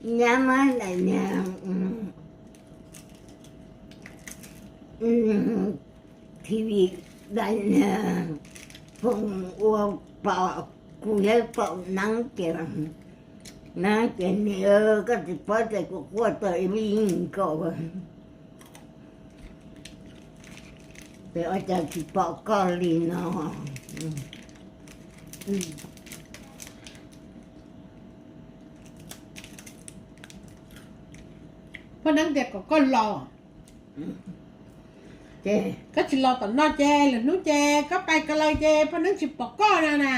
Nyab muab daim niag, TV, daim niag foos ua pom, kuv yog pom neeb ces, neeb ces niam, koj tsis paub tias kuv quaj tau ib vij nkaus, ces ua cas tsis pom koj li no. Poj neeb tias kom koj los, koj tsis los tom no ces lwm hnub ces koj pais ko law ces poj neeb tsis pom koj na na.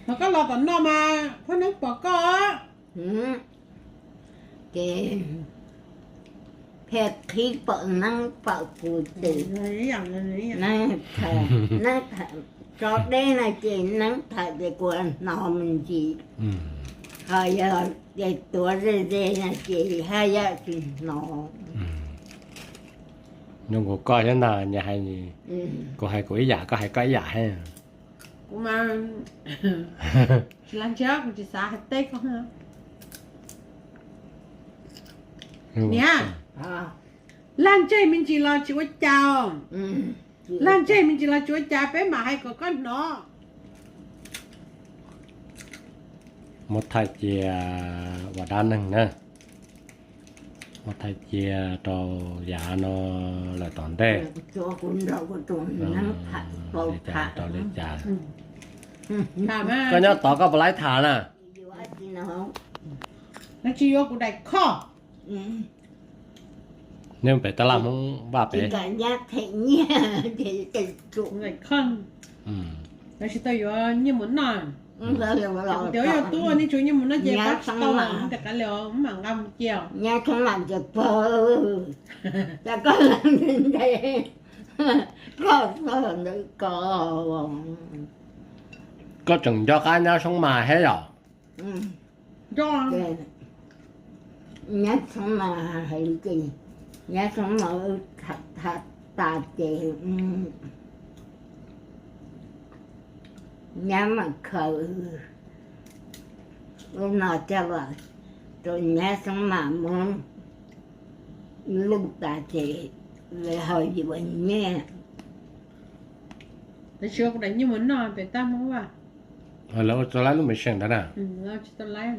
Mas koj los tom no mas poj neeb pom koj. Ces thiaj qhib pom neeb pom kuv ces neeb tham, neeb tham, tso deb no ces neeb tham ces kuv hnov me ntsis, ho yog ces tuav ze ze no ces haj yam tsis hnov. Nyob kuv koj thiab ntag, nyias hais, kuv hais kuv ib yam, koj hais koj ib yam thiab. Kuv mas tsis laj ntseg, kuv tsis xav hais teb koj. Niam, laj ntseg me ntsis los tsis ua cas, laj ntseg me ntsis los tsis ua cas, peb mam hais kom koj hnov. Muab thaij cia ua dab neeg na, muab thaij cia rau yav no lawm tom ntej. Li cas rau li cas. Koj nyob tod koj puas laib tham na? Tsis yuav kuv daim khoj. Nej pem tab laj Hmoob Vaj pem. Lawv tsis tau yuav nyiaj mus noj. Kuv tias yog tub nej tsuas nyiaj mus noj ces pab tsis tau, tias kav liam mam nqa mus cia. Nyab Xoob Mas tias pog, cas koj los ntev ntev, koj txog ntawm ko. Koj tseem nco qab nyab Xoob Mas thiab yom? Nyab Xoob Mas hais li ces, nyab Xoob Mas tham tas ces nyab mam khaws ub no coj los rau nyab Xoob Mas muab luj tas ces lawv ho yuav nyiaj. Lawv tsis ua kuv daim nyiaj mus noj pem tab Hmoob Vaj. Lawv ua tsis tau laib lub machine ntawd na. Lawv tsis tau laib,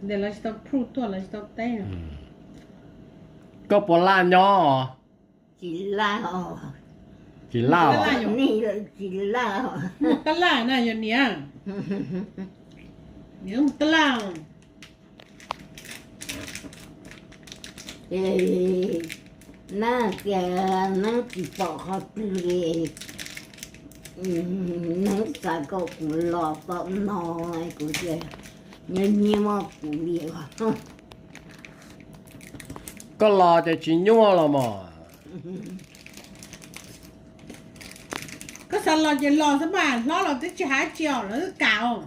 ntawm lawv tsis tau proof tuaj, lawv tsis tau teb. Koj puas laj nyob? Tsis laj os. Tsis laj os. Nej tsis laj os. Tab laj na yog niam. Niam tab laj. Ces neeb tias neeb tsis pom qhov twg li, neeb xav kom kuv los tom no, kuv tias nyob nyiaj muaj kuv li os. Koj los ces tsis nyuaj los mos. Koj xav los ces los xwb mas, hlob los twb tsis hais tsi os, lawv twb kam os.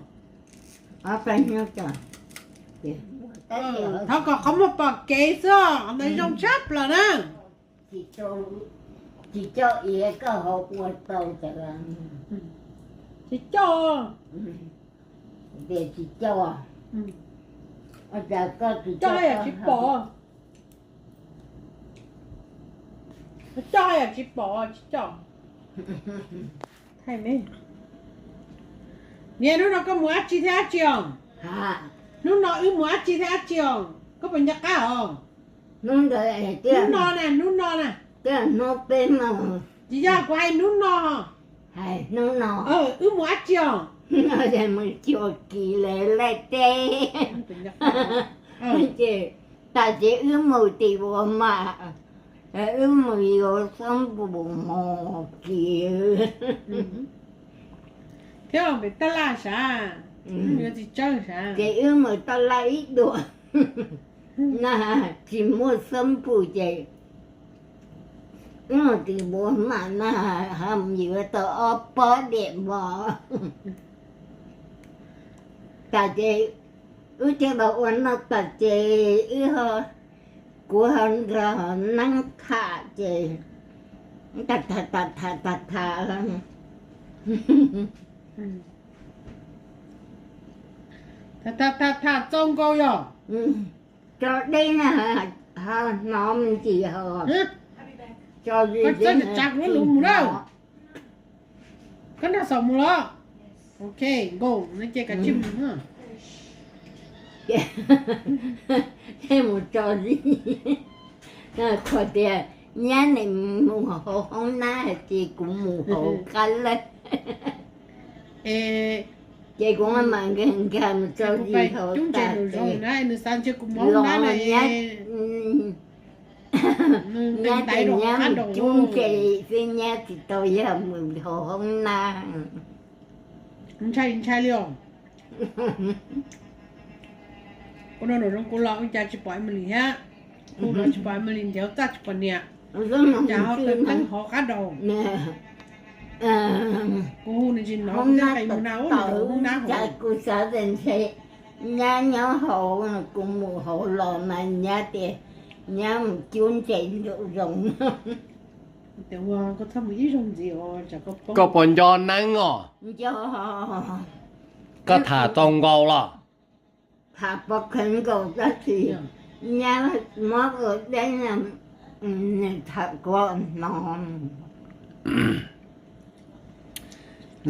Thov kom qhov muag pom kev xwb, ntawd zoo tshaj plaws na. Tsis coj iav koj ho ua tau tas. Tsis coj. Tias tsis coj. Coj yam tsis pom. Coj yam tsis pom tsis coj. Niam, hnub no koj mus dab tsi thiab dab tsi os? Hnub no wb mus dab tsi thiab dab tsi os? Koj puas nco qab os? Hnub no na, hnub no na. Tsis yog, kuv hais hnub no. Hais hnub no. Wb mus dab tsi os? Mus cuag kis lawv laij teb. Ces tas ces wb mus tim ua mam, wb mus yuav xab npum mos kis. Thiab pem taj laj sav, yuav txiv tsawb sav. Ces wb mus taj laj ib dua na, tsis muaj xab npum ces wb mus tim ua mam na, ho mus yuav tau ob pob diam mos. Tas ces wb coj los ua noj tas ces wb ho, kuv ho nrog neeb tham ces tham tham tham tham tham. Tham tham tham txaus nkaus yog. Tso deb na, ho hnov me ntsis ho. Koj txawj tsa kuv lub lus mus na. Koj nrog Xaus mus los? Ok, nkaus no ces kav tsij mus. Thiaj mus tso zis. Qhov tias nyab nws mus hauv hoob nab hais tias kuv mus hauv qab lawj. Ces kuv mam nkag nkag mus tso zis hauv tas ces los nyab, nyab tias nyab mus cub ntses xwb, nyab tsis tau yog mus hauv hoob nab. Ntshai ntshai li os. Ua no nram zoov kuv los ua cas tsis pom Emily thiab. Kuv los tsis pom Emily ntiav txaj tsis pom niam. Cas ho pheej hauv qab daus. Kuv hu nws tsis hnov, kuv thiaj qis mus na ub nws hauv nab hauv. Kuv xav tias ntshe nyab nyob hauv, kuv mus hauv los mas nyab tias nyab mus cub ntses nraum zoov. Koj puas nco Neeb os? Koj tham tau nkaus los? Tham pov kheev nkaus tab sis nyab mob ua deb, nws tham kuv hnov.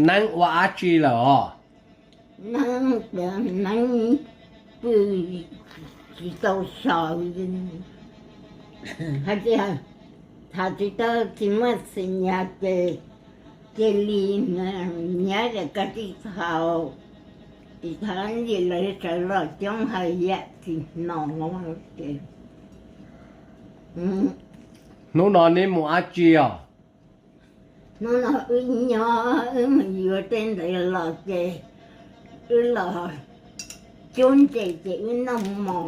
Neeb ua dab tsi lawm os? Neeb tias Neeb pw tsis tau so, hais tias tham tsis tau tsis muaj xim nyas ces cia li, nyiav ces kav tsij thaum, tsis thaum ntsis lawv sawv los coob hais yam tsis hnov ces. Hnub no neb mus dab tsi os? Hnub no wb nyob, wb mus yuav tej ntawd los ces wb los cub ntses ces wb noj mov.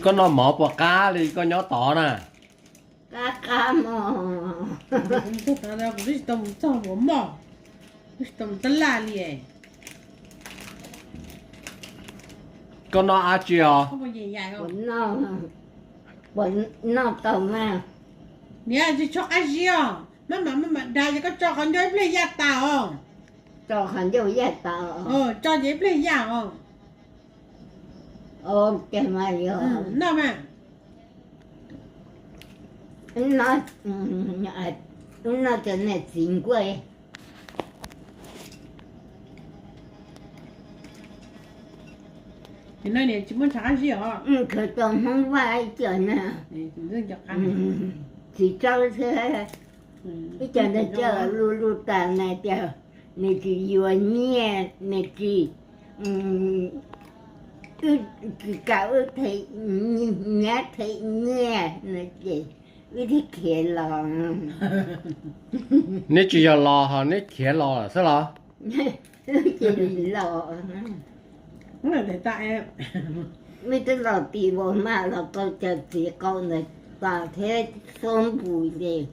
Koj noj mov puas qab li koj nyob tod na? Qab qab mog. Kuv twb tsis tau mus txog Huam Moj, twb tsis tau mus tab laj li. Koj noj dab tsi os? Puas noj tau mas? Niam, tsis tshua qab zib os, maj mam maj mam dag ces koj tso qhov ncauj ib pliag yaj tas os. Tso qhov ncauj yaj tas, tso ces ib pliag yaj os. Noj mas. Wb noj cov niag txiv nkuaj. Khaws tau Hmoob Vaj ib co na, txiv tsawb xwb, ib co ntawd coj lub lub tas na tias nws tsis yuav nyiaj, nws tsis, wb tsis kam wb them, nyab them nyiaj no ces wb thiaj khiav los. Neb tsis yog los ho neb khiav los lawm xwb los? Wb cia li los. Wb twb los tim Huam Maj los tau cov txiv qau ntawd tas thiab xuab npus ces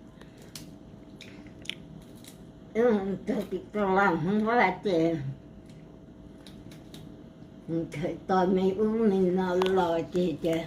wb txog tim tau los Hmoob Vaj ces khawm tau me ub me no los ces tias